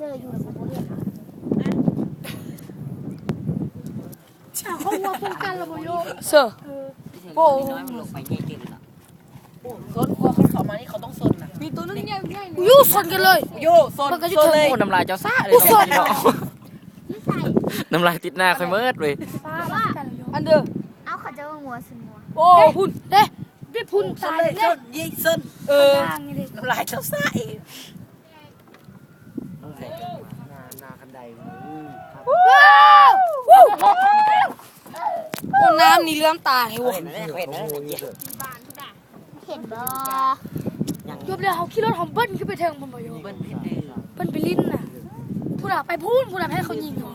ເອີ ຢູ່ ເຂົາຫົວປ້ອງກັນລະບໍ່ໂຍ ເຊີ ໂອ້ ຊົນ ເຂົາມານີ້ເຂົາຕ້ອງຊົນນະ ມີໂຕໜຶ່ງໃຫຍ່ໆ ຢູ່ຊົນກັນເລີຍ ຢູ່ຊົນ ມັນກໍຢູ່ ຊົນເລີຍ ໂອ້ ນ້ຳລາຍເຈົ້າສະເລີຍ ອຸ້ຍ ເນາະ ຊົນ ນ້ຳລາຍຕິດໜ້າຂ້ອຍເໝິດເວີຍ ອັນເດີ ເອົາ ເຂົາເຈົ້າວ່າງົວຊົນງົວ ໂອ້ ພຸ້ນເດ້ ໄດ້ພຸ້ນຕາຍເດ້ ເອີ ນ້ຳລາຍເຈົ້າສະເອງ ໂອ້ ນ້ຳນີ້ເຫຼື້ອມຕາເລີຍ ເຫັນບໍ່ ເຫັນບໍ່ ຈົບແລ້ວ ເຮົາຂີ່ລົດ ເຮົາເບິ່ນຂຶ້ນໄປເທິງພຸ້ນບໍ່ໂຍ ເບິ່ນໄປຫຼິ້ນນະ ພຸ້ນນະ ໄປພຸ້ນ ພຸ້ນນະ ໃຫ້ເຂົາຍິງເຮົາ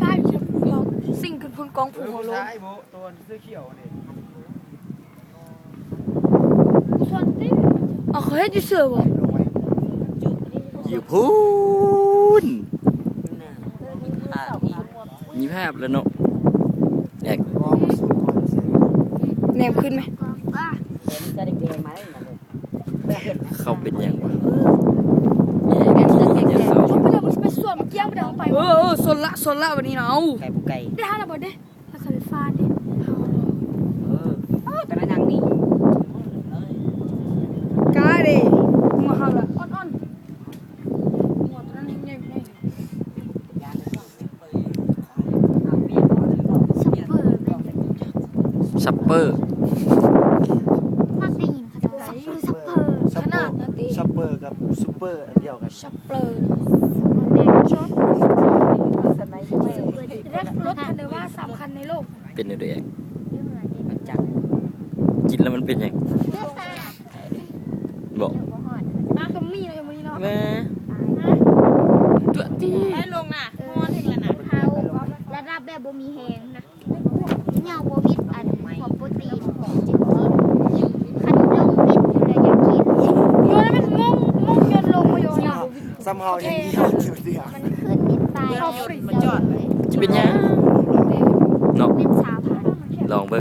ກາຍເປັນເຂົາ ຊິງຂຶ້ນພຸ້ນກອງພູເຮົາລົງ ເອີ ຜູ້ຊາຍບໍ່ ຕົວເສື້ອຂຽວນີ້ ເອົາ ເຂົາເຮັດຢູ່ເສື້ອບໍ່ ຢູ່ພຸ້ນ ມີພາບແລ້ວເນາະ ແນມຂຶ້ນໄໝ ເຂົາເປັນຫຍັງວະ ເຂົາໄປແລ້ວ ມັນຊິໄປສວນ ມັນກ້ຽງໄປແລ້ວ ໄປ ເອີ ເອີ ຊົນລະ ຊົນລະ ບັດນີ້ນະ ເອົາ ໄກບໍ່ໄກ ໄດ້ຫາລະບໍ່ເດ້ ລະຄາໄຟຟ້າເດ້ ເຮົາ ເອີ ເອີ ແຕ່ລະຢ່າງນີ້ ກ້າເດ້ ມາເຮົາລະ ອ່ອນໆ ຫົວໂຕນັ້ນແຮງໃຫຍ່ ຊັບເປີ ຊັບເປີ ມັກໄດ້ຍິນເຂົາເຈົ້າວ່າ ຊັບເປີ ຊັບເປີ ຂະໜາດນັ້ນຕິ ຊັບເປີກັບຊຸບເປີອັນດຽວກັນ ຊັບເປີ ແມ່ນ ແລັບລົດຄັນເດີວ່າສຳຄັນໃນໂລກ ເປັນແນວໃດ ກິນແລ້ວມັນເປັນຫຍັງ ບໍ່ ມາກໍມີເນາະ ມື້ນີ້ເນາະ ມາ ຕົວະຕີ ໄດ້ລົງນະ ເອີ ຮ້ອນເຖິງລະນະ ເຮົາລະດັບແບບບໍ່ມີແຮງນະ ເຫຍົ່າບໍ່ມີອັນ ພວກໂປຣຕີນ ຈຶ່ງກິນ ຄັນລົງເປັດຢູ່ແລ້ວຢາກກິນ ໂຍນໃຫ້ມັນງົງ ງົງໂຍນລົງ ບໍ່ໂຍນນະ ສ່ຳເຮົາຍັງກິນຢູ່ເດ ມັນຂຶ້ນມິດໄປ ມັນຈອດໄວ້ ຊິເປັນຫຍັງເນາະ ແມ່ນຊາວພັນ ລອງເບິ່ງ